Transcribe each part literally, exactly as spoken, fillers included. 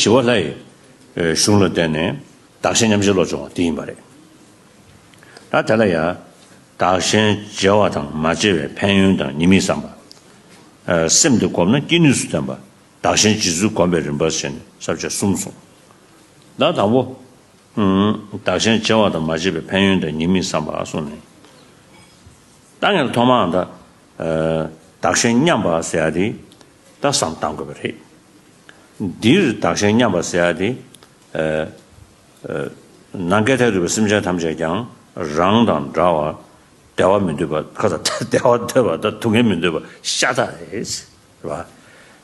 ཞི་བ་ལྷ་ཡི་གཞུང་ལ་བརྟེན་ནས་བདག་གཞན་མཉམ་བརྗེའི་བློ་སྦྱོང་བ་དེ་ཡིན་པ་རེད། ད་དེ་ལ་ཡང་། བདག་གཞན་བརྗེ་བ་དང་མ་བརྗེ་བའི་ཕན་ཡོན་དང་ཉེས་དམིགས་བསམ་པ། སེམས་དེ་བསྒོམས་ན་སྐྱེ་ནུས་སུ་བསྟན་པ། བདག་གཞན་བརྗེ་ཚུལ་བསྒོམ་པའི་རིམ་པ་བྱས་ནས་ས་བཅད་གསུམ་གསུངས། ད་དང་པོ། བདག་གཞན་བརྗེ་བ་དང་མ་བརྗེ་བའི་ཕན་ཡོན་དང་ཉེས་དམིགས་བསམ་པ་གསུངས་ནས། ད་ངས་ཐོག་མར་ད། བདག་གཞན་མཉམ་པ་ཟེར་ཡ་དེ་ད་བསམ་བཏང་དགོས་པ་རེད། འདིར་བདག་གཞན་མཉམ་པ་ཟེར་ཡ་དེ། ནམ་མཁའི་མཐས་གཏུགས་པའི་སེམས་ཅན་ཐམས་ཅད་ཀྱང་རང་དང་འདྲ་བར་བདེ་བ་མི་འདོད་པ་ཁ་ཚ་བདེ་བ་འདོད་པ་དང་སྡུག་བསྔལ་མི་འདོད་པ་ཤ་སྟག་རེད། རེད་བ།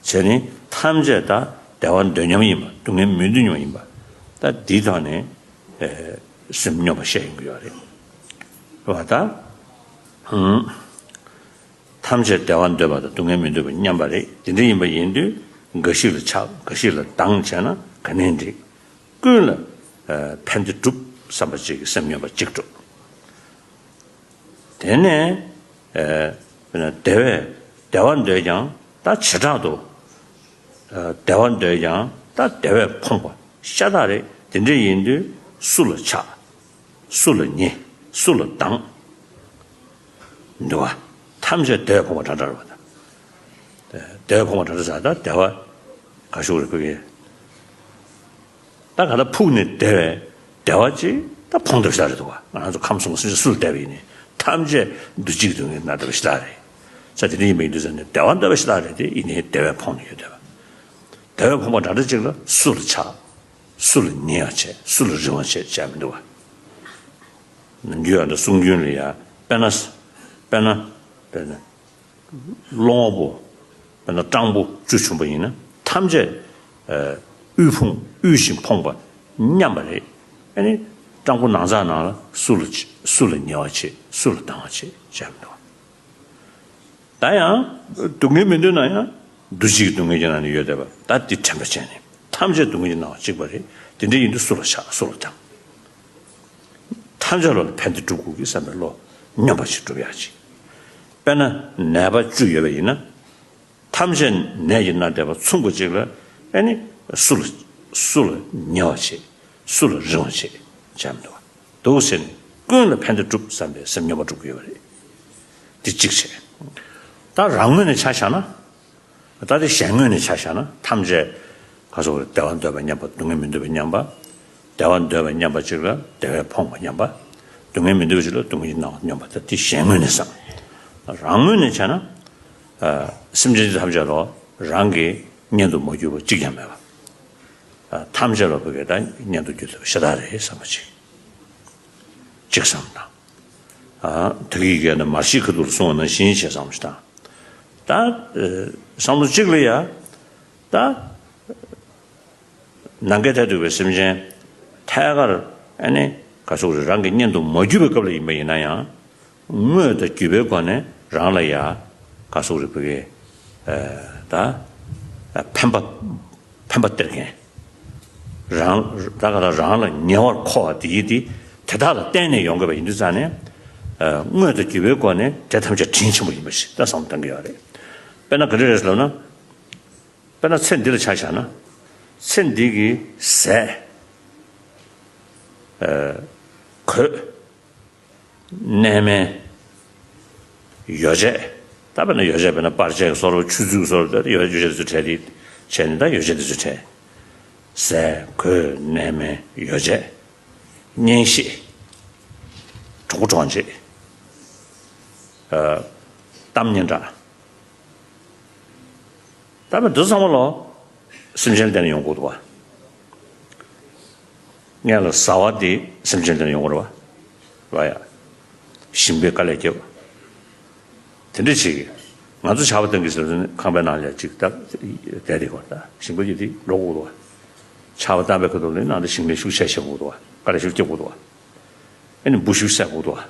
བྱས་ནས་ཐམས་ཅད་ད་བདེ་བ་འདོད་མཉམ་ཡིན་པ་སྡུག་བསྔལ་མི་འདོད་མཉམ་ཡིན་པ། ད་འདིའི་ཐོག་ནས་སེམས་སྙོམས་པ་བཤད་ཡོང་གི་ཡོད་རེད། རེད་བ་ད། ཐམས་ཅད་བདེ་བ་འདོད་པ་དང་སྡུག་བསྔལ་མི་འདོད་པ་མཉམ་པ་རེད། དེ་འདྲ་ཡིན་པ་ཡིན་དུས་འགའ་ཞིག་ལ་ཆགས་འགའ་ཞིག་ལ་སྡང་བྱས་ན་ག་ནས་འགྲིག་ཀུན་ལ་ཕན་བདེ་སྒྲུབ་བསམ་པ་གཅིག་གིས་སེམས་སྙོམས་པ་གཅིག་སྒྲུབ། དེ་ནས་བདེ་བས་བདེ་བ་འདོད་ཀྱང་ད་བྱེ་བྲག་ཏུ། བདེ་བ་འདོད་ཀྱང་ད་བདེ་བས་ཕོངས་པ་ཤ་སྟག་རེད། དེ་འདྲ་ཡིན་དུས་སུ་ལ་ཆགས། སུ་ལ་ཉེ། སུ་ལ་སྡང་། འདུག་བ། ཐམས་ཅད་བདེ་བས་ཕོངས་པ་འདྲ་འདྲ་རེད་བ་ད། བདེ་བས་ཕོངས་པ་འདྲ་འདྲ་ཟེར་ད་བདེ་བ་ག་ཤུག་རེད་ཁོ་གི། ད་ག་ད་ཕུགས་ནས་བདེ་བས་བདེ་བ་ཅིག་ད་ཕོངས་བསྡད་པ་ཞིག་རེད་འདུག་བ། ང་རང་ཚོ་ཁམས་གསུམ་སེམས་ཅན་སུ་ལ་བདེ་བ་ཡིན་ནི་ཐམས་ཅད་འདུ་བྱེད་ཀྱི་སྡུག་བསྔལ་ན་བསྡད་པ་ཞིག་རེད། ས་དེ་འདྲ་ཡིན་པ་ཡིན་དུས་ས་ནས་བདེ་བ་འདོད་པ་ཞིག་རེད་དེ་ཡིན་ནའི་བདེ་བས་ཕོངས་ནས་ཡོད་བསྡད་པ། བདེ་བས་ཕོངས་པ་འདྲ་འདྲ་ཅིག་ལ་སུ་ལ་ཆགས། སུ་ལ་ཉེ་བ་བྱེད་སུ་ལ་རིང་བ་བྱེད་བྱས་མི་འདུག་བ། ནམ་རྒྱུན་ཡང་འདྲ་གསུང་རྒྱུན་ལ་ཡ་དཔེར་ན། དཔེར་ན། དཔེར་ན། སློང་བོ། དཔེར་ན་སྤྲང་པོ་བཅུ་བྱུང་པ་ཡིན་ན་ཐམས་ཅད། དབུལ་ཕོངས་དབུལ་ཞིང་ཕོངས་པ་མཉམ་པ་རེད། ཨ་ནི། སྤྲང་པོ་ནང་ཚགས་ནང་ལ་སུ་ལ་སུ་ལ་ཉེ་བ་བྱེད་སུ་ལ་སྡང་བ་བྱེད་བྱས་མི་འདུག་བ། ད་ཡང་སྡུག་བསྔལ་མི་འདོད་ན་ཡང་འདུ་བྱེད་ཀྱི་སྡུག་བསྔལ་གྱི་ནང་ནས་ཡོད་བསྡད་པ་ད་འདི་དྲན་པ་བྱས་ནས་ཐམས་ཅད་སྡུག་བསྔལ་གྱི་སྣང་བ་གཅིག་པ་རེད། དེ་འདྲ་ཡིན་དུས་སུ་ལ་ཆགས་སུ་ལ་སྡང་། ཐམས་ཅད་བློ་ལ་ཕན་བདེ་སྒྲུབ་དགོས་ཀྱི་བསམ་པའི་བློ་སྙོམས་པ་ཞིག་སྒྲུབ་ཡག་ཅིག་དཔེར་ན་ནད་པ་བཅུ་ཡོད་པ་ཡིན་ན། ཐམས་ཅད་ནད་ཀྱིས་མནར་བསྡད་པ་མཚུངས་པ་གཅིག་ལ་ཨ་ནི་སུ་ལ་སུ་ལ་ཉེ་བ་བྱེད་སུ་ལ་རིང་བ་བྱེད་བྱས་མི་འདུག་བ། འདུག་ཟེར་ནས་ཀུན་ལ་ཕན་བདེ་སྒྲུབ་བསམ་པའི་སེམས་སྙོམས་པ་སྒྲུབ་ཀྱི་ཡོད་པ་རེད། འདི་གཅིག་བྱས། ད་རང་ངོས་ནས་ཆ་བཞག་ན། ད་དེ་གཞན་ངོས་ནས་ཆ་བཞག་ན་ཐམས་ཅད་ག་སོགས་རེད། བདེ་བ་འདོད་པ་མཉམ་པ་སྡུག་བསྔལ་མི་འདོད་པ་མཉམ་པ། བདེ་བ་འདོད་པ་མཉམ་པ་གཅིག་ལ་བདེ་བས་ཕོངས་པ་མཉམ་པ། སྡུག་བསྔལ་མི་འདོད་པ་གཅིག་ལ་སྡུག་བསྔལ་གྱི་སྣང་བ་མཉམ་པ་ད་དེ་གཞན་ངོས་ནས་བསམ། རང་ངོས་ནས་བྱས་ན། སེམས་ཅན་ཐམས་ཅད་ལ་རང་གི་གཉེན་དུ་མ་གྱུར་པ་གཅིག་ཀྱང་མེད་པ། ཐམས་ཅད་ལ་བུ་གས་ད་གཉེན་དུ་གྱུར་ཐུབ་པ་ཤ་སྟག་རེད་བསམ་པ་གཅིག་གཅིག་བསམ་དང་། ད་གི་གས་ན་མར་ཤེས་ཁ་ཐུག་ལ་གསུངས་པ་ནང་བཞིན་བྱས་བསམ་ཞིག་དང་། ད། བསམ་བློ་གཅིག་ལ་ཡ། ད། ནམ་མཁའི་མཐས་གཏུགས་པའི་སེམས་ཅན། ཐད་ཀར་ཨ་ནི་ག་སོགས་རེད། རང་གི་གཉེན་དུ་མ་གྱུར་པའི་སྐབས་ལ་ཡིན་པ་ཡིན་ན་ཡང་། དངོས་དང་བརྒྱུད་པའི་སྒོ་ནས་རང་ལ་ཡ། ག་སོགས་རེད་བུ་གས། ད། ཕན་པ། ཕན་པ་སྟེར་མཁན། རང་ད་ག་ད་རང་ལ་ཉེ་བར་མཁོ་བ་དེ་ཡིན་ཏེ། དེ་དག་ལ་བརྟེན་ནས་ཡོང་དགོས་པ་ཡིན་དུས་ཙང་ནས། དངོས་དང་བརྒྱུད་པའི་སྒོ་ནས་དེ་ཐམས་ཅད་དྲིན་ཆེན་པོ་ཡིན་པ་ཞིག་ད་བསམ་བློ་གཏང་གི་ཡོད་རེད། དཔེར་ན་ག་འདྲ་རེད་ཟེར་ལབ་ན། དཔེར་ན་ཚེ་འདི་ལ་ཆ་བཞག་ན། ཚེ་འདི་གི་ཟས། གོས། གནས་མལ། ཡོ་བྱད། ད་དཔེར་ན་ཡོ་བྱད་དཔེར་ན་པར་ཆས་ཀྱི་བཟོ་འདྲ་ཆུ་ཚོད་ཀྱི་བཟོ་འདྲ་ད་ཡོ་ཡོ་བྱད་དེ་ཚོ་བྲལ་ཏེ་བྱས་ནས་ད་ཡོ་བྱད་དེ་ཚོ་བྲལ། ཟས་གོས་གནས་མལ་ཡོ་བྱད། གཉེན་བཤེས། གྲོགས་པོ་གྲོགས་མཆེད། གཏམ་སྙན་གྲགས། ད་དཔེ་འདི་ཚང་མ་ལོ། སེམས་ཅན་ལ་བརྟེན་ནས་ཡོང་དགོས་འདུག་བ། སྔོན་ལ་བཟའ་བ་དེ་སེམས་ཅན་ལ་བརྟེན་ནས་ཡོང་དགོས་རེད་བ། རེད་བ་ཡ། ཞིང་པས་དཀའ་ལས་བརྒྱབ། དེ་འདྲ་བྱེད་ཀྱི། ང་ཚོ་ཇ་བ་བཏུང་གི་ཟེར་ན་ཁང་པའི་ནང་ལ་ཅིག་ད་བསྡད་དེ་གོ་ད་ཞིང་པ་ཡོད་དེ་འགྲོ་དགོས་འདུག་བ། ཇ་བ་བཏང་པའི་ཁ་ཐུག་ལ་ནང་དུ་ཞིང་ལས་ཤུགས་ཆེ་བྱེད་དགོས་འདུག་བ། དཀའ་ལས་ཤུགས་རྒྱག་དགོས་འདུག་བ། ཨ་ནི་འབུ་ཤུགས་བསད་དགོས་འདུག་བ།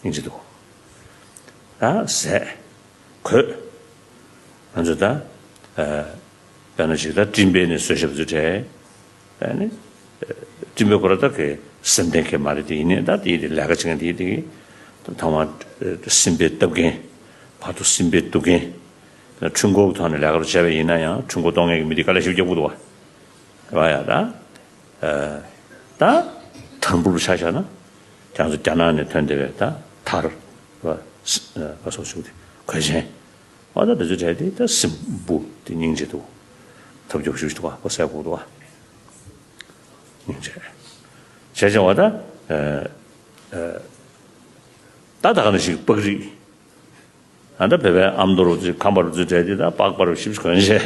ཡིན་གྱི་འདུག་ད་ཟས། གོས། ང་ཚོ་ད། དཔེར་ན་ཞིག་ད་སྤྲིན་པའི་ནས་བཟོས་བཞག་པ་ཚོ་བྲལ། ཨ་ནི། སྤྲིན་པའི་སྐོར་ད་གི་སེམས་ལྡན་གྱི་མ་རེད་དེ་ཡིན་ནའི་ད་དེ་ཡིན་དེ་ལས་ཀ་བྱེད་མཁན་དེ་ཡིན་དེ་གི། ཐོག་མར་སེམས་པའི་སྟབས་མཁན། བར་དུ་སེམས་པའི་གཏུག་མཁན། ད་འཕྲུལ་འཁོར་གྱི་ཐོག་ནས་ལས་ཀ་བྱས་པ་ཡིན་ན་ཡང་འཕྲུལ་འཁོར་གཏོང་མཁན་གྱི་མི་དེ་དཀའ་ལས་ཞིག་རྒྱག་དགོས་འདུག་བ། རེད་བ་ཡ། ད་ད་དང་པོར་ཆ་བཞག་ན་ཁྱེད་ཚོ་རྒྱ་ནག་ནས་ཐོན་བསྡད་པའི་ད་ཐར་བ་བ་སོགས་ཞུགས་ཏེ་གོས་ཆེན། ཨ་ད་དེ་ཚོའི་གྲས་དེ་ད་སྲིན་བུ་དེ་སྙིང་རྗེ་འདུག་ཐབས་སྐྱོ་ཤུགས་འདུག་བ། ཁོ་སྲས་ཁུག་འདུག་བ། སྙིང་རྗེ། བྱས་ཙང་བ་ད། ད་ད་ག་ནང་བཞིན་པགས་རིགས། ཨ་ད་བོད་པའི་ཨ་མདོ་རུ་ཚོའི་ཁམས་པ་རུ་ཚོའི་གྲས་དེ་ད་པགས་པ་རུ་ཞིབ་གོན་བྱས།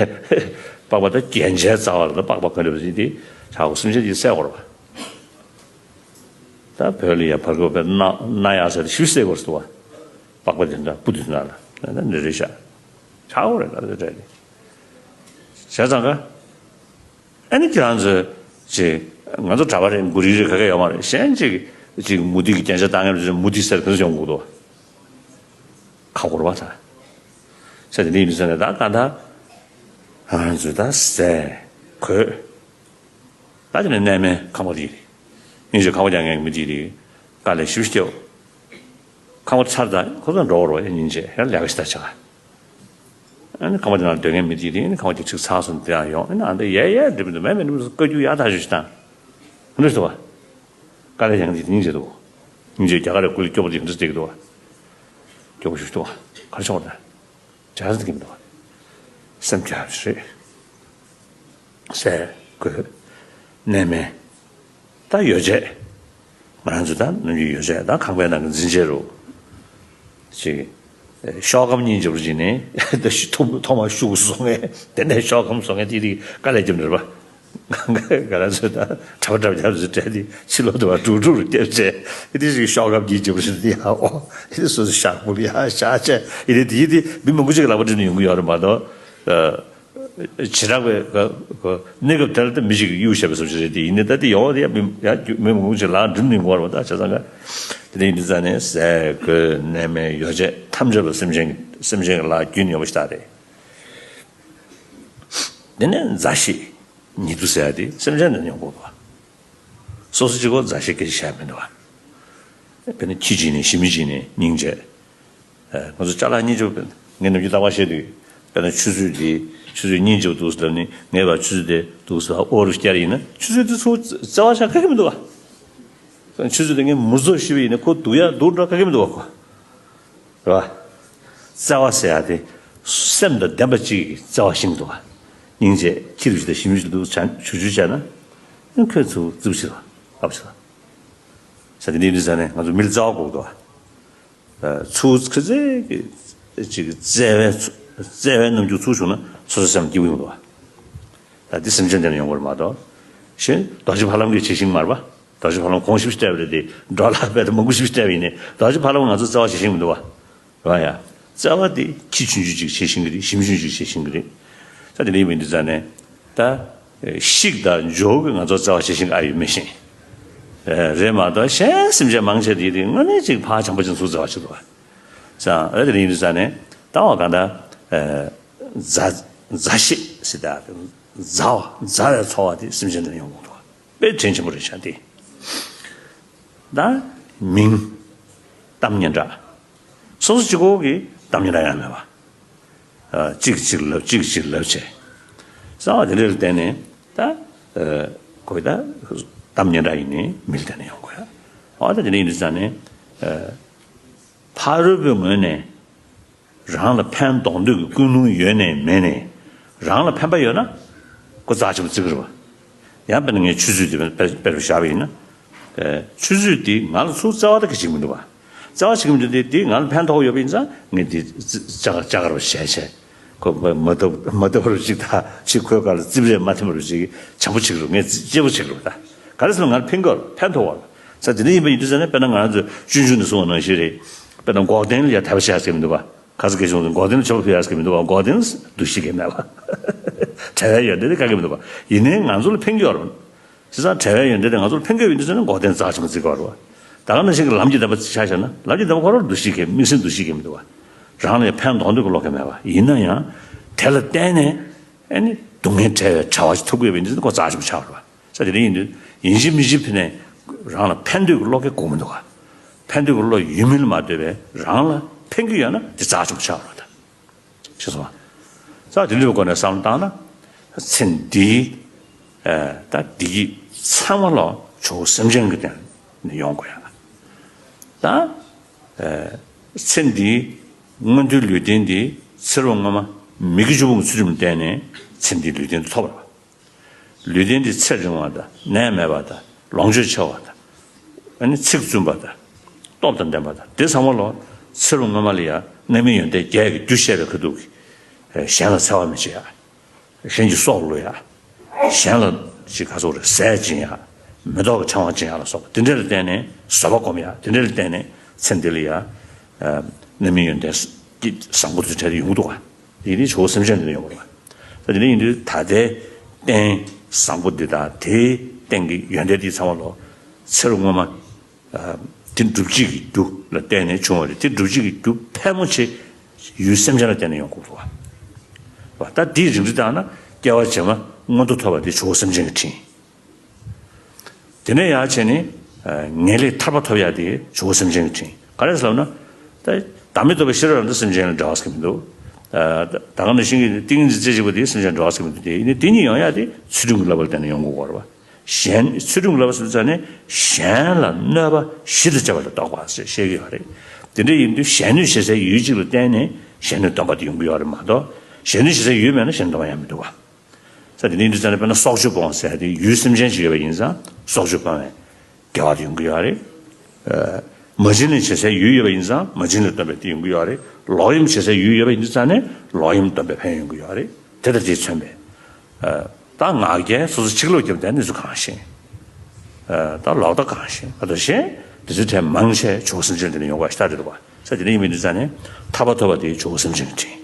པགས་པ་ད་རྒྱན་ཆའི་རྩ་བ་ལ་ད་པགས་པ་གོན་འདྲ་བ་ཞིག་དེ་ཆག་སྒོ་སེམས་ཅན་གྱིས་བསད་དགོས་རེད་བ། ད་བོད་ལ་ཡ་བར་སྐབས་པའི་སྣ་སྣ་ཡག་ཟེར་ཏེ་ཞིབ་བསད་དགོས་སུ་བ། པགས་པ་དེ་འདྲ་སྤུ་དེ་འདྲ་ལ་ད་འདི་རེད་ཤག་ཆག་དགོས་རེད་ད་དེ་འདྲ་རེད། བྱས་ཙང་ག་ཨ་ནི་ཁྱེད་རང་ཚོས་ཅིག་ང་ཚོ་གྲྭ་པ་རེད། མགོ་རིལ་རེད། ག་གེ་ཡོད་མ་རེད། གཞན་ཅིག་ཅིག་མུ་ཏིག་གི་རྒྱན་ཆ་བཏང་མཁན་ཚོས་མུ་ཏིག་ཟེར་ག་ཚོད་ཡོང་གི་འདུག་ཁ་སྐོར་བ་ད། ཟེར་དེ་འདྲ་ཡིན་ཟེར་ནས་ད་ག་ད་ང་ཚོས་ད་ཟས་གོས། ད་དེ་ནས་གནས་མལ་ཁང་པ་དེ་རེད། སྙིང་རྗེ་ཁང་པ་རྒྱག་མཁན་གྱི་མི་དེ་རེད། དཀའ་ལས་ཞེ་པོ་སྐྱེའོ། ཁང་པ་ཚར་ད་ཁོ་ཚོ་འགྲོ་བར་བ་ཡ་སྙིང་རྗེ་ཡར་ལས་ཀ་ཞིག་ད་བྱ། ཨ་ནི་ཁང་པ་དེ་ནང་སྡོད་མཁན་མི་དེ་རེད། ཨ་ནི་ཁང་པ་དེ་ཚིག་ཚགས་སོང་དེ་ཡང་ཡོང་། ཨ་ནི་ཨ་འདི་ཡས་ཡས་འགྲིག་མི་འདུག་མེད་མེད་འགྲིག་མི་འདུག་བཀའ་བཀྱོན་ཡག་ཐག་ཆོད་ཞིག་བཏང་། འདི་འདྲ་ཞིག་འདུག་བ། དཀའ་ལས་ཡང་དེ་སྙིང་རྗེ་འདུག་སྙིང་རྗེ་རྒྱ་གར་རེ་སྐུ་ལས་སྐྱོ་པོ་དེ་འདྲ་བསྡད་ཀྱི་འདུག་བ། སྐྱོ་པོ་ཞིག་འདུག་བ། ག་རེ་བྱུང་བ་ད། བྱ་ཟིན་གྱི་མི་འདུག་བ། སེམས་ཁྱབ་ཞིག་རེད། ཟས་གོས་གནས་མལ། ད་ཡོ་བྱད། ང་རང་ཚོ་ད་ནམ་རྒྱུན་ཡོ་བྱད་ད་ཁང་པའི་ནང་གི་འཛིན་ཆས་རུ། ཅིག་ཤོག་སྒམ་གཉིས་འཇོག་རུ་བྱས་ནས་ད་ཐོག་ཐོག་མ་ཤུགས་བཟོ་མཁན་དེ་ནས་ཤོག་སྒམ་བཟོ་མཁན་དེ་དེ་དཀའ་ལས་རྒྱབ་ནས་རེད་པ། ང་རང་ཚོ་ད་གྲྭ་པ་གྲྭ་པ་རྒྱབ་རུ་སྤྲད་དེ་ཕྱི་ལོགས་དུ་བ་དྲུག་དྲུག་རུ་བརྒྱབ་བྱས་དེ་དེ་ཞིག་ཤོག་སྒམ་གཉིས་འཇོག་རུ་བྱས་དེ་ཡ་ཨོ་དེ་སོ་སོ་ཤག་པུ་ལ་ཡ་ཤག་བྱས་ཡིན་དེ་དེ་མི་མང་པོ་ཅིག་གི་ལག་པ་འགྲིམ་ནས་ཡོང་གི་ཡོད་རེད་མ་གཏོགས། བྱེ་བྲག་པའི་ག་ག་གནས་སྐབས་དེར་ད་མི་ཞིག་གིས་གཡུག་བཞག་པའི་བཟོ་ཅིག་རེད་དེ། ཡིན་ནའི་ད་དེ་ཡོང་བ་དེ་ཡང་མི་ཡང་རྒྱུ་མི་མང་པོ་ཞིག་ལག་འགྲིམ་ནས་འགོར་བ་ད་བྱས་ཙང་ག་དེ་ནས་ཡིན་དུས་ཙང་ནས་ཟས་གོས་གནས་མལ་ཡོ་བྱད་ཐམས་ཅད་ལ་སེམས་ཅན་སེམས་ཅན་གྱི་ལག་རྒྱུན་ཡོད་པ་ཞིག་ད་རེད། དེ་ནས་མཛའ་བཤེས་ཉེ་དུ་ཟེར་ཡ་དེ་སེམས་ཅན་དང་ཡོང་དགོས་པ། སོ་སོ་གཅིག་པོ་མཛའ་བཤེས་སྐད་ཆ་བཤད་མི་འདུག་བ། དཔེར་ན་ཁྱི་བྱིན་ནས་ཞི་མི་བྱིན་ནས་སྙིང་རྗེ། ང་ཚོ་ཅ་ལག་སྙིང་རྗེ་པོ། ངས་ནམ་རྒྱུན་རྟག་པར་བཤད་དུས་དཔེར་ན་ཆུ་ཚོད་འདི་ཆུ་ཚོད་སྙིང་རྗེ་པོ་འདུག་ཟེར་ལབ་ནས་ངས་ཕར་ཆུ་ཚོད་དེ་འདུག་ཟེར་ཨོ་རུ་བསྐྱལ་ཡིན་ན་ཆུ་ཚོད་དེ་ཚོ་བརྩེ་བ་བྱ་ག་གེ་མི་འདུག་བ། ཆུ་ཚོད་དེ་ངས་མུར་ཚོ་ཤི་བ་ཡིན་ན་ཁོ་སྡུག་ཡ་སྡུག་འགྲོ་ག་གེ་མི་འདུག་བ་ཁོ། རེད་བ། བརྩེ་བ་ཟེར་ཡ་དེ་སེམས་དང་ལྡན་པ་གཅིག་གིས་བརྩེ་བ་ཤིང་འདུག་བ། སྙིང་རྗེ་ཁྱི་རུ་ཞིག་དང་ཞི་མི་ཞིག་འདུག་བྱ་ཆུ་ཆུ་བྱས་ན་ཁོས་ཚུར་རྩིབ་ཞིག་ལ་ལབ་ཞིག་ལ། ས་དེ་འདི་འདི་ཟ་ནས་ང་ཚོ་མི་ལ་བརྩེ་བ་དགོས་འདུག་བ། ཚུར་ཁ་ཚེ་གི་ཅིག་བརྩེ་བའི་བརྩེ་བའི་རྣམ་འགྱུར་ཚུར་བྱུང་ན་སོ་སོ་སེམས་སྐྱིད་པོ་ཡོང་འདུག་བ། ད་འདི་སེམས་ཅན་དེ་ལ་ཡོང་དགོས་རེད་མ་གཏོགས། གཞན་རྡོ་རྗེ་ཕ་ལམ་གྱི་བྱེད་ཤིང་མར་པ། རྡོ་རྗེ་ཕ་ལམ་གོང་ཞིབ་སྤྲད་པ་རེད་དེ་འགྲོ་ལ་རྦད་དེ་མང་པོ་ཞིབ་སྤྲད་པ་ཡིན་ནས་རྡོ་རྗེ་ཕ་ལམ་ང་ཚོ་བརྩེ་བ་བྱེད་ཤིང་མི་འདུག་བ། རེད་བ་ཡ། བརྩེ་བ་དེ་ཁྱི་ཆུང་ཆུང་ཅིག་བྱེད་ཤིང་གི་རེད། ཞི་མི་ཆུང་ཆུང་ཅིག་བྱེད་ཤིང་གི་རེད། ད་དེ་འདྲ་ཡིན་པ་འདི་ཙང་ནས་ད་ཤིག་དང་འཇོག་གི་ང་ཚོ་བརྩེ་བ་བྱེད་ཤིང་ཨ་ཡོད་མེད་ཤིང་རེད་མ་གཏོགས་གཞན་སེམས་ཅན་མང་ཆེ་དེ་དེ་དངོས་གནས་ཅིག་ཕ་བྱམས་པ་ཅན་ཚོ་བརྩེ་བ་བྱེད་འདུག་བ། ཙང་ཨ་དེ་འདྲ་ཡིན་དུས་ཙང་ནས་ད་བ་གང་ལྟར་མཛའ་མཛའ་བཤེས་ཟེར་ད་མཛའ་བ་མཛའ་བའི་ཚོར་བ་དེ་སེམས་ཅན་དེ་ལ་ཡོང་དགོས་འདུག་བ། དཔེ་དྲིན་ཆེན་པོ་རེད་ཤག་དེ། ད་མིང་། གཏམ་སྙན་གྲགས། སོ་སོ་གཅིག་པོ་གི་གཏམ་སྙན་གྲགས་ཡང་མེད་པ། གཅིག་གཅིག་ལབ་གཅིག་གཅིག་ལབ་བྱས། གསང་བ་དེ་འདྲ་ལ་བརྟེན་ནས་ད་གོ་ད་གཏམ་སྙན་གྲགས་ཡིན་ནའི་མི་ལ་བརྟེན་ནས་ཡོང་དགོས་ཡ། འོ་ད་དེ་འདྲ་ཡིན་དུས་ཙང་ནས་ཕ་རོལ་པོའི་ངོས་ནས། རང་ལ་ཕན་འདོགས་འདོད་ཀྱི་ཀུན་སློང་ཡོད་ནའི་མེད་ནའི་རང་ལ་ཕན་པ་ཡོད་ན་ཁོ་རྩ་ཆེན་པོ་བརྩི་གི་རེད་བ། ཡང་དཔེར་ན་ངས་ཆུ་ཚོད་དེ་དཔེ་དཔེ་རུ་བཞག་པ་ཡིན་ན། ཆུ་ཚོད་དེ་ང་ལ་ཚུར་བརྩེ་བ་ད་གི་བྱེད་ཀྱི་མི་འདུག་བ། བརྩེ་བ་བྱེད་ཀྱི་མི་འདུག་དེ་དེ་ང་ལ་ཕན་ཐོགས་ཡོད་པ་ཡིན་ཙང་ངས་དེ་ཅ་ཅ་ག་རུ་བྱས་བྱས་ཁོ་མ་བཏབ་མ་བཏབ་རུ་ཅིག་ད་ཅིག་ཁོའི་སྒང་ལ་རྩིབ་རེ་མ་ཐིམ་རུ་ཅིག་བྱམས་པོ་བྱེད་ཀྱི་རེད། ངས་གཅེས་པོ་བྱེད་ཀྱི་རེད་ད། ག་རེ་ཟེར་ན་ང་ལ་ཕན་གི་ཕན་ཐོགས་བ། ས་དེ་འདྲ་ཡིན་པ་ཡིན་དུས་ཙང་ནས་དཔེར་ན་ང་རང་ཚོ་ཆུང་ཆུང་ནས་གསུངས་པ་ནང་བཞིན་རེད། དཔེར་ན་འགོག་བདེན་ལ་ཡ་དད་པ་བྱེད་ཡ་ཟེར་གྱི་མི་འདུག་བ། ག་ཚོད་སྐད་ཆ་བྱུང་ཚེ་འགོག་བདེན་ལ་མཆོད་པ་ཕུལ་ཡ་ཟེར་གྱི་མི་འདུག་བ། འགོག་བདེན་འདུ་ཤེས་གང་ཡང་མེད་པ། བྲལ་བའི་ཡོན་ཏན་དེ་ག་གེ་མི་འདུག་བ། ཡིན་ནའི་ང་ཚོ་ལ་ཕན་གྱི་ཡོད་རེད། བྱས་ཙང་བྲལ་བའི་ཡོན་ཏན་དེ་ང་ཚོ་ལ་ཕན་གྱི་ཡོད་པ་ཡིན་དུས་ཙང་ནས་འགོག་བདེན་རྩ་ཆེན་པོ་བརྩི་དགོས་རེད་བ། ད་ག་ནང་བཞིན་གྱི་ལམ་གྱི་བདེན་པ་ཆ་བཞག་ན་ལམ་གྱི་བདེན་པ་ཁོ་རང་འདུ་ཤེས་གང་ཡང་དམིགས་བསལ་འདུ་ཤེས་གང་ཡང་མི་འདུག་བ། རང་ལ་ཡང་ཕན་འདོགས་འདོད་ཀྱི་བློ་གང་ཡང་མེད་པ་ཡིན་ན་ཡང་། དེ་ལ་བརྟེན་ནས་ཨ་ནི་སྡུག་བསྔལ་བྲལ་བའི་བྱ་བ་ཞིག་ཐོབ་དགོས་པ་ཡིན་དུས་ཙང་ནས་ཁོ་རྩ་ཆེན་པོ་ཆགས་རེད་བ། ས་དེ་འདྲ་ཡིན་དུས་ཡིན་གཅིག་མིན་གཅིག་ཕི་ནས་རང་ལ་ཕན་འདོད་ཀྱི་བློ་སྐད་དགོས་མི་འདུག་ག་ཕན་འདོད་ཀྱི་བློ་ཡོད་མིན་ལ་མ་ལྟོས་པའི་རང་ལ་ཕན་གྱི་ཡོད་ན་དེ་རྩ་ཆེན་པོ་ཆགས་རོགས་ད། ཤེས་སོང་ང་། ས་དེ་འདྲའི་སྒོ་ནས་བསམ་བློ་བཏང་ན། ཚེ་འདིའི་ ད་བདེ་སྐྱིད་ཚང་མ་ལོ་ཇོ་བོ་སེམས་ཅན་གྱི་སྟེང་ནས་ཡོང་དགོས་ཡ། ད་ཚེ་འདིའི་མངོན་མཐོའི་ལུས་རྟེན་འདི་ཚེ་རབས་སྔོན་མ་མི་དགེ་བཅུ་སྤོང་གི་ཚུལ་ཁྲིམས་ལ་བརྟེན་ནས་ཚེ་འདིའི་ལུས་རྟེན་དུ་ཐོབ་པ་རེད། ལུས་རྟེན་འདི་ཚེ་རིང་བ་དང་ནད་མེད་པ་དང་ལོངས་སྤྱོད་ཆེ་བ་དང་། ཨ་ནི་ཚིག་བཙུན་པ་དང་། སྟོབས་དང་ལྡན་པ་དང་དེ་ཚང་མ་ལོ་ཚེ་རབས་སྔོན་མ་ལ་ཡང་རྣམ་སྨིན་ཡོན་ཏན་བརྒྱད་ཀྱི་རྒྱུ་བཤད་པའི་ཁ་ཐུག་གིས་གཞན་ལ་འཚེ་བ་མི་བྱེད་ཡ། གཞན་གྱི་སྲོག་བླུ་ཡ། གཞན་ལ་ཅིག་ག་ཚོད་རེད་ཟས་སྦྱིན་ཡ། མེ་ཏོག་གི་ཕྲེང་བ་སྦྱིན་ཡ་ལ་སོགས་པ་དེ་འདྲ་ལ་བརྟེན་ནས་བཟོད་པ་སྒོམ་ཡ་དེ་འདྲ་ལ་བརྟེན་ནས་ཚེ་འདི་ལ་ཡ། རྣམ་སྨིན་ཡོན་ཏན་བཟང་པོ་དེ་འདྲ་ཡོང་གི་འདུག་ག་ཡིན་དེ་ཇོ་བོ་སེམས་ཅན་དེ་འདྲ་ཡོང་གི་འདུག་ག་ད་དེ་འདྲ་ཡིན་དུས་ད་ལྟའི་རྟེན་བཟང་པོ་འདི་དང་དེའི་རྟེན་གྱི་ཡོན་ཏན་འདི་ཚང་མ་ལོ་ཚེ་རབས་སྔོན་མ། དེ་སྒྲུབ་བྱེད་ཀྱི་རྒྱུ་ལ་བརྟེན་ནས་བྱུང་བ་རེད། དེ་སྒྲུབ་བྱེད་ཀྱི་རྒྱུ་ཕལ་མོ་ཆེ་ཡུལ་སེམས་ཅན་ལ་བརྟེན་ནས་ཡོང་དགོས་འདུག་བ། ད་དེའི་རིགས་འདི་ལྟར་ན་སྐྱེ་བ་རྗེས་མ་མངོན་མཐོ་ཐོབ་པ་དེ་ཇོ་བོ་སེམས་ཅན་གྱི་དྲིན། དེ་ནས་ཡར་བྱས་ནས་ངེས་ལེགས་ཐར་པ་ཐོབ་ཡ་དེ་ཇོ་བོ་སེམས་ཅན་གྱི་དྲིན། ག་རེ་ཟེར་ལབ་ན། ད་བདག་མེད་རྟོགས་པའི་ཤེས་རབ་རང་གྲོལ་སེམས་ཅན་ལ་འབྲེལ་བ་ཟེར་གྱི་མི་འདུག་ད་ག་ནང་བཞིན་གྱི་ཏིང་ངེ་འཛིན་རྩེ་གཅིག་པ་དེ་སེམས་ཅན་འབྲེལ་བ་ཟེར་གྱི་མི་འདུག་དེ་ཡིན་ནའི་དེ་གཉིས་ཡོང་ཡ་དེ་ཚུལ་ཁྲིམས་ཀྱི་བསླབ་པ་ལ་བརྟེན་ནས་ཡོང་དགོས་པ་རེད་བ། གཞན་ཚུལ་ཁྲིམས་ཀྱི་བསླབ་པ་ཟེར་ཙང་ནས་གཞན་ལ་གནོད་པ་ཞི་དང་བཅས་པ་ལ་བཟློག་པ་ཞེས་བཤད་ཀྱི་ཡོད་རེད། དེ་འདྲ་ཡིན་དུས་གཞན་གནོད་བྱེད་སའི་ཡུལ་གཅིག་ལ་བརྟེན་ནས་གཞན་གནོད་སྡོམ་པ་དེ་ཡོང་གི་ཡོད་རེད་མ་གཏོགས་གཞན་གནོད་བྱེད་སའི་ཡུལ་མེད་ན་གཞན་སྡོམ་པ་ཡང་མི་འདུག་བ། ས་དེ་འདྲ་ཡིན་དུས་ཙང་ནས་དཔེར་ན་སྲོག་གཅོད་སྤོང་ཟེར་ཡ་དེ་ཡུལ་སེམས་ཅན་ཞིག་ཡོད་པ་ཡིན་ཙང་སྲོག་གཅོད་སྤོང་བའི་དགེ་བ་དེ་ཡོང་གི་ཡོད་རེད། མ་བྱིན་ལེན་བྱེད་སའི་ཡུལ་ཡོད་པ་ཡིན་ཙང་མ་བྱིན་ལེན་སྡོམ་པའི་དེ་ཡོང་གི་ཡོད་རེད། ལོག་གཡེམ་བྱེད་སའི་ཡུལ་ཡོད་པ་ཡིན་དུས་ཙང་ནས་ལོག་གཡེམ་སྡོམ་པའི་ཕན་ཡོན་ཡོང་གི་ཡོད་རེད། དེ་ལྟར་དེས་མཚོན་པའི། ད་ང་རྒྱལ་སོ་སོ་ཕྱི་ལོགས་རྒྱབ་དེ་གནས་ཚུལ་གང་ཤེས། ད་ལོག་ལྟ་གང་ཤེས་ཨ་ད་ཤེས། དེ་ཚོའི་གྲས་མང་ཆེ་ཇོ་བོ་སེམས་ཅན་དེ་ནས་ཡོང་བ་ཞིག་ལྟ་དེ་རེད་བ། ས་དེ་ནས་ཡིན་མིན་དུས་ཙང་ནས་ཐར་པ་ཐོབ་པ་དེ་ཇོ་བོ་སེམས་ཅན་གྱི་དྲིན།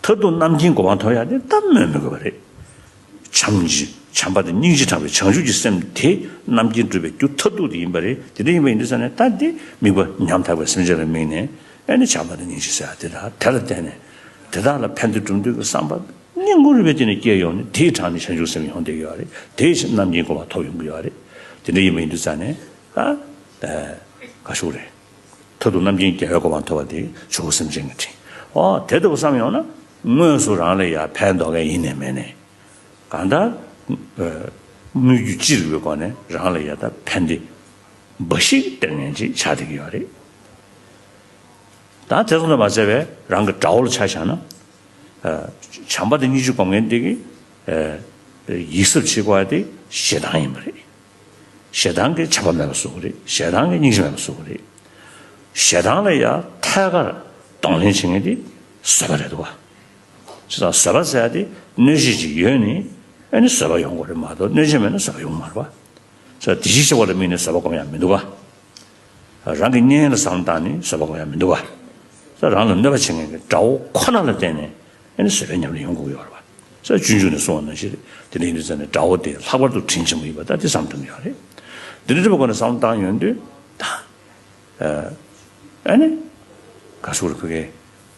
མཐར་ཐུག་རྣམ་མཁྱེན་གོ་འཕང་ཐོབ་ཡ་དེ་ད་སྨོས་མི་དགོས་པ་རེད། བྱམས་ཀྱི་བྱམས་པ་དང་སྙིང་རྗེ་དྲངས་པའི་བྱང་ཆུབ་ཀྱི་སེམས་དེ་རྣམ་མཁྱེན་སྒྲུབ་པའི་རྒྱུ་མཐར་ཐུག་དེ་ཡིན་པ་རེད། དེ་འདྲ་ཡིན་པ་ཡིན་དུས་ཙང་ནས་ད་འདི་དམིགས་པ་ཉམ་ཐག་པའི་སེམས་ཅན་ལ་དམིགས་ནས་ཨ་ནི་བྱམས་པ་དང་སྙིང་རྗེ་ཟེར་ཡ་དེ་དག་དེ་ལ་བརྟེན་ནས་དེ་དག་ལ་ཕན་བདེ་སྒྲུབ་འདོད་ཀྱི་བསམ་པ་སྙིང་ཁུང་རུས་པའི་གཏིང་ནས་སྐྱེས་ཡོང་ནས་དེའི་གྲངས་ནས་བྱང་ཆུབ་སེམས་ཡོང་བསྡད་ཀྱི་ཡོད་རེད། དེའི་ཕྱིར་རྣམ་མཁྱེན་གོ་འཕང་ཐོབ་ཡོང་གི་ཡོད་རེད། དེ་འདྲ་ཡིན་པ་ཡིན་དུས་ཙང་ནས་ད་ག་ཞུ་རེད། མཐར་ཐུག་རྣམ་མཁྱེན་རྒྱལ་བའི་གོ་འཕང་ཐོབ་པ་དེ་ཇོ་བོ་སེམས་ཅན་གྱི་དྲིན། ཨོ་དེ་ལྟ་བུ་བསམ་ཡོང་ན་དངོས་སུ་རང་ལ་ཡ་ཕན་འདོགས་མཁན་ཡིན་ནས་མེད་ནས། གང་ལྟར། དངོས་རྒྱུ་ཅི་རིགས་པའི་སྒོ་ནས་རང་ལ་ཡ་ད་ཕན་བདེ་འབའ་ཞིག་སྟེར་མཁན་ཅིག་ཆགས་བསྡད་ཀྱི་ཡོད་རེད། ད་དེ་ཙམ་དུ་མ་ཟད་པའི་རང་གི་དགྲ་བོ་ལ་ཆ་བཞག་ན། བྱམས་པ་དང་སྙིང་རྗེ་སྒོམ་མཁན་དེ་གི་ཡིད་གཟབ་བྱེད་དགོས་པ་དེ་ཞེ་སྡང་ཡིན་པ་རེད། ཞེ་སྡང་གིས་བྱམས་པ་མེད་པ་བཟོ་གི་རེད། ཞེ་སྡང་གིས་སྙིང་རྗེ་མེད་པ་བཟོ་གི་རེད། ཞེ་སྡང་ལ་ཡང་ཐད་ཀར་གདོང་ལེན་བྱེད་མཁན་དེ་བཟོད་པ་རེད་འདུག་བ། བྱས་ཙང་བཟོད་པ་ཟེར་ཡ་དེ་གནོད་བྱེད་ཅིག་ཡོད་ནི་ཨ་ནི་བཟོད་པ་ཡོང་དགོས་རེད་མ་གཏོགས་གནོད་བྱེད་མེད་ན་བཟོད་པ་ཡོང་མ་རེད་བ། བྱས་ཙང་བདེ་སྐྱིད་ཆེ་བ་ལ་དམིགས་ནས་བཟོད་པ་སྒོམ་ཡ་མི་འདུག་བ། རང་གི་གཉེན་ལ་བསམ་བློ་བཏང་ནས་བཟོད་པ་སྒོམ་ཡ་མི་འདུག་བ། བྱས་ཙང་རང་ལ་གནོད་པ་བྱེད་མཁན་གྱི་དགྲ་བོ་ཁོ་ན་ལ་བརྟེན་ནས་ཨ་ནི་བཟོད་པའི་ཉམས་ལེན་ཡོང་དགོས་ཡོད་རེད་བ། བྱས་ཙང་སྤྱོད་འཇུག་ནས་གསུངས་པ་ནང་བཞིན་རེད། དེ་འདྲ་ཡིན་དུས་ཙང་ནས་དགྲ་བོ་དེ་ལྷག་པར་དུ་དྲིན་ཆེན་པོ་ཡིན་པ་ད་དེ་བསམ་ཐུབ་ཀྱི་ཡོད་རེད། དེ་འདྲ་འདྲ་བའི་སྒོ་ནས་བསམ་བློ་བཏང་ཡོང་དུས་ད། ཨ་ནི། ག་ཟེར་དགོས་རེད་ཕ་གི།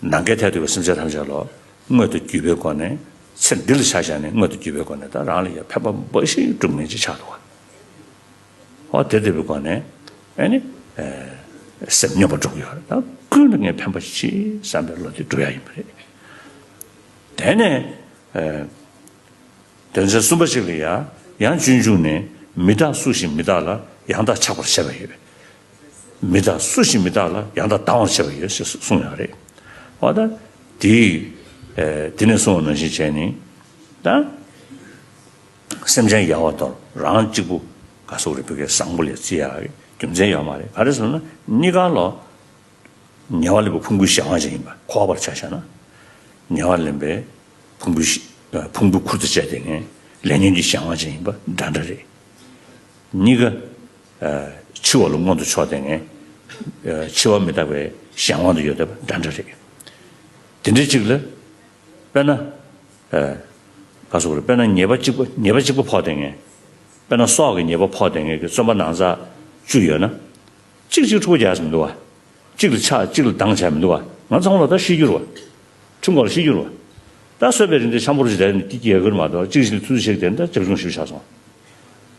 ནམ་མཁའི་མཐས་གཏུགས་པའི་སེམས་ཅན་ཐམས་ཅད་ལ་དངོས་དང་བརྒྱུད་པའི་སྒོ་ནས་ཚེ་འདི་ལ་ཆ་བཞག་ནས་དངོས་དང་བརྒྱུད་པའི་སྒོ་ནས་ད་རང་ལ་ཡང་ཕན་པ་འབའ་ཞིག་སྒྲུབ་མཁན་ཅིག་ཆགས་འདུག་བ། ཨོ་དེ་ལྟ་བུའི་སྒོ་ནས་ཨ་ནི། སེམས་སྙོམས་པར་འགྲོ་གི་ཡོད་རེད། ད་ཀུན་ལ་ངས་ཕན་པ་ཞིག་བྱེད་བསམ་པའི་བློ་དེ་འགྲོ་ཡ་ཡིན་པ་རེད། དེ་ནས། དོན་ཚན་གསུམ་པ་ཞིག་ལ་ཡང་ཡང་སྤྱོད་འཇུག་ནས་མི་རྟག་སུ་ཞིག་མི་རྟག་ལ་ཡང་དག་ཆགས་པར་བྱེད་པ་ཡོད། མི་རྟག་སུ་ཞིག་མི་རྟག་ལ་ཡང་དག་སྡང་བར་བྱེད་པ་ཡོད་ཞེས་གསུངས་ཡོད་རེད། འོ་ད་དེ་དེ་ནས་གསུངས་པ་ནང་བཞིན་བྱས་ནས་ད་སེམས་ཅན་ཡལ་བ་དང་རང་གཅིག་པུ་ག་ཟེར་དགོས་རེད་ཕ་གི་བཟང་པོ་ལ་བརྩི་ཡག་རྒྱུ་མཚན་ཡོད་མ་རེད། ག་རེ་ཟེར་ན་གཉིས་ཀ་ལོ། ཉེ་བར་ལེན་པའི་ཕུང་པོའི་གཞན་དབང་ཅན་ཡིན་པ་འཁོར་བར་ཆ་བཞག་ན། ཉེ་བར་ལེན་པའི་ཕུང་པོའི་ཕུང་པོའི་ཁུར་དུ་བཅད་དེ་ངན་ལས་ཉོན་གྱི་གཞན་དབང་ཅན་ཡིན་པ་འདྲ་འདྲ་རེད། གཉིས་ཀ་འཆི་བ་ལ་མངོན་དུ་ཕྱོགས་ཏེ་ངན་འཆི་བ་མི་རྟག་པའི་གཞན་དབང་དུ་ཡོད་བསྡད་པ་འདྲ་འདྲ་རེད། དེ་འདྲའི་གཅིག་ལ་དཔེར་ན། ག་ཟེར་དགོས་རེད་དཔེར་ན་ཉེས་པ་གཅིག་པ་ཉེས་པ་གཅིག་པ་ཕོག་བསྡད་ངན། དཔེར་ན་སྲོག་གི་ཉེས་པ་ཕོག་བསྡད་ངན་གྱི་བཙོན་པ་ནང་ཚ་བཅུ་ཡོད་ན། གཅིག་གཅིག་འཁྲུག་པ་རྒྱག་ས་མི་འདུག་བ། གཅིག་ལ་ཆགས་གཅིག་ལ་སྡང་བྱས་མི་འདུག་བ། ང་ཚང་མ་ལ་ད་ཤི་རྒྱུ་རེད་བ། ཁྲིམས་ཁང་ལ་ཤི་རྒྱུ་རེད་བ། ད་གསོད་པའི་རིང་དེ་འཆམ་པོ་རུ་ཞིག་བསྡད་ནས་དེ་སྐྱེ་དགོས་མ་གཏོགས་གཅིག་ཞིག་ལ་ཐུགས་རྗེ་ཆེ་དེ་འདྲ་རྒྱབ་ལྗོངས་ཞིག་ཆགས་སོང་།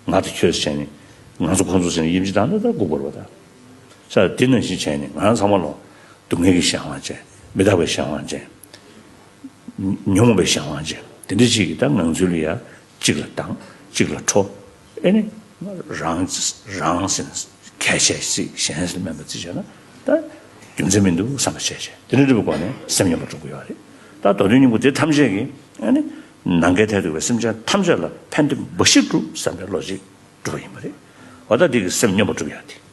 ང་དང་ཁྱོད་བྱས་ནས་ང་ཚོ་ཁོང་ཚོ་བྱས་ནས་ཡིབ་ཅི་དང་ད་ད་སྒུག་དགོས་རེད་བ་ད། ས་དེ་ནང་བཞིན་བྱས་ནས་ང་ཚང་མ་ལ་སྡུག་བསྔལ་གྱི་གཞན་དབང་ཅན་མི་རྟག་པའི་གཞན་དབང་ཅན། ཉོན་མོངས་པའི་གཞན་དབང་ཅན་དེ་འདྲ་ཅིག་གིས་ད་ངང་ཚུལ་ལ་ཡ་ གཅིག་ལ་སྡང་གཅིག་ལ་ཁྲོ། ཨེ་ནི་རང་རང་ཟེར་ན་གལ་ཆེ་ཟིག་གཞན་ཟེར་ན་དམན་པ་ཅིག་བྱས་ན་ད་རྒྱུ་མཚན་མི་འདུག་བསམ་པ་བྱས་བྱས་དེ་འདྲ་འདྲ་པོའི་སྒོ་ནས་སེམས་སྙོམས་པར་འགྲོ་གི་ཡོད་རེད། ད་མདོ་དོན་སྙིང་པོ་དེ་ཐམས་ཅད་ཀྱིས་ཨེ་ནི་ནམ་མཁའི་མཐས་གཏུགས་པའི་སེམས་ཅན་ཐམས་ཅད་ལ་ཕན་བདེ་འབའ་ཞིག་སྒྲུབ་བསམ་པའི་བློ་ཅིག་འགྲོ་བ་ཡིན་པ་རེད། འོ་ད་འདི་གི་སེམས་སྙོམས་པར་འགྲོ་ཡག་དེ།